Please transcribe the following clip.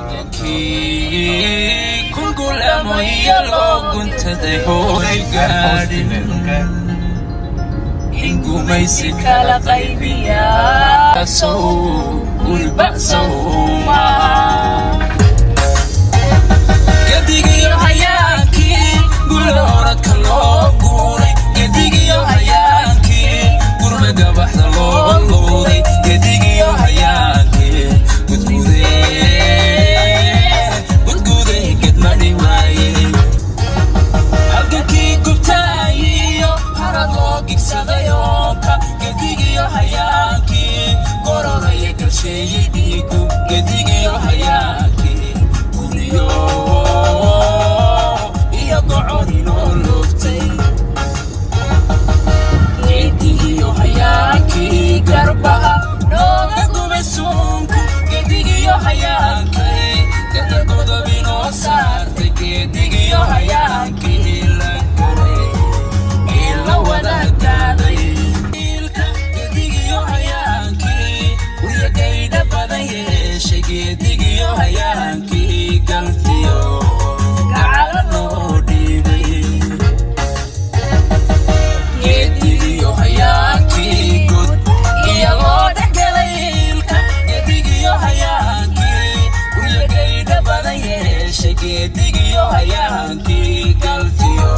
Kii kungulamoya loo guntaday hooy I'm hosting gaadhin it, okay? Ingumaysi kala qaybiya sow gulba sowma. Gedigiyo hayaankii gula oradka loo guuray, gedigiyo hayaankii gurme gabaxda loo luuday, gedigiyo hayaankii gudgude gudguday gedmani waaye. Halgankii gubtaayiyo harad loo gigsaday oonka, gedigiyo hayaankii gororaya galsheeyey dhiigu, gedigiyo hayaankii guriyo iyo gocorinoo loogtay, gedigiyo hayaankii garbaha nooga gubay suunku, gedigiyo hayaankii gada godobinoo saartay, gedigiyo hayaankii la galay ee la wada gaaday, gedigiyo hayaankii gurya badan yeeshay, gedigiyo hayaankii galtiyo gacala loo dhiibay, gedigiyo hayaankii god iyo loo dhexgalay ilka, gedigiyo hayaankii gurya badan yeeshay, gedigiyo hayaankii galtiyo